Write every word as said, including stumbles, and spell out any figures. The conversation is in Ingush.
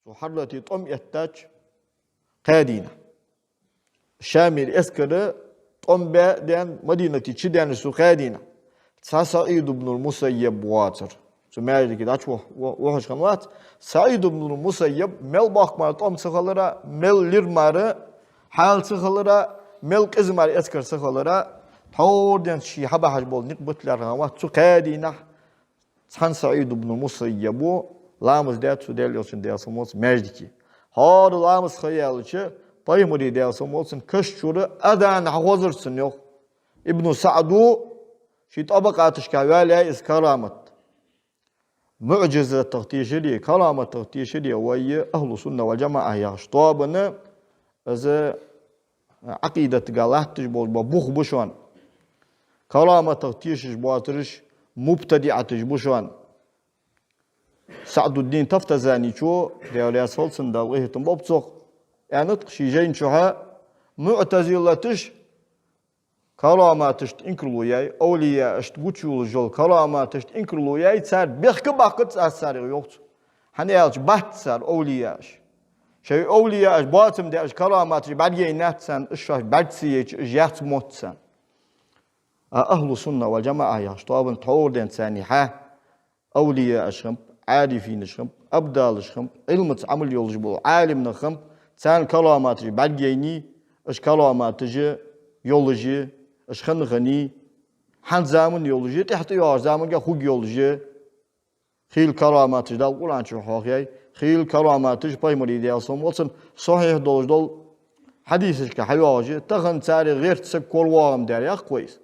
Цу Хьаррате тӀом эттача кхаь дийнахьа. Шамера эскара тӀом бе а даьнна, Мадинате чу даьннача цу кхаь дийнахьа цхьа СаӀид ибн аль-Мусаййаб воацар. Цу маьждиге дӀачу вох-, во-, вохаш хиннавац. СаӀид ибн аль-Мусаййаб мел боккха мара тӀом ца хилара, мел лир мара хьал ца хилара, мел къиза мара эскар ца хилара, тхьовра денз ше хьабахьаш бола никъ бита лаьрхӀа хиннавац. Цу кхаь дийнахьа цхьан СаӀид ибн аль-Мусаййабо ламаз даьд цу Даьла Элчан, Даьла салам хилда цунна, маьждиге. ХӀара ламаз ха яьлча, пайхамара, Даьла салам хилда цунна, каша чура адан хьахозар цунна, йоах. Ибн СаӀда ший тӀабакъаташка ваьлла я из карамат. МуӀжизатах тешаре, караматах тешаре вай ахӀлу сунна валь-джамаӀа яхача тоабан из Ӏакъидатага латташ болаш ба, бух ба шоана. Караматах тешаш боацараш мубтадиӀаташ ба шоана. СаӀдуддин Тафтазаничо, Даьла раьза хилва цунна, Дала къахетам болба цох, аьннад-кх ший жайна чухьа: муӀтазилаташ караматашта инкарло яьй, овлияашта гучайоалаш йола караматашта инкарло яьй, цар бехк а баккхац аз царех, йоах цо. ХӀана аьлча бац цар овлияаш. Шоай овлияаш боацам бе, уж караматаш бӀаргаяйнаяц царна, уж шоаш бӀарга ца яйча, уж яц мотт царна. А ахӀлу сунна валь-джамаӀа яхача тоабан тхьовра денз царна хьа овлияаш хиннаб, Ӏарифинаш хиннаб, абдалаш хиннаб, Ӏилмаца Ӏамал йолаш бола Ӏалим нах хиннаб, царна караматаш бӀаргаяйнай, уж караматаш йолаш я, уж хинна хиннай, хӀанз заман йолаш я, тӀехьа тӀайоагӀача заманга хургйолаш я. Хийла караматаш Дала Къуръан чу хьоахаяьй, хийла караматаш пайхамара, Даьла салам хилда цунна, сахьихь долаш дола хьадисашка хьайоагӀаш я. Тахан царех гӀерта саг коравоагӀам дар, яхаш ва из.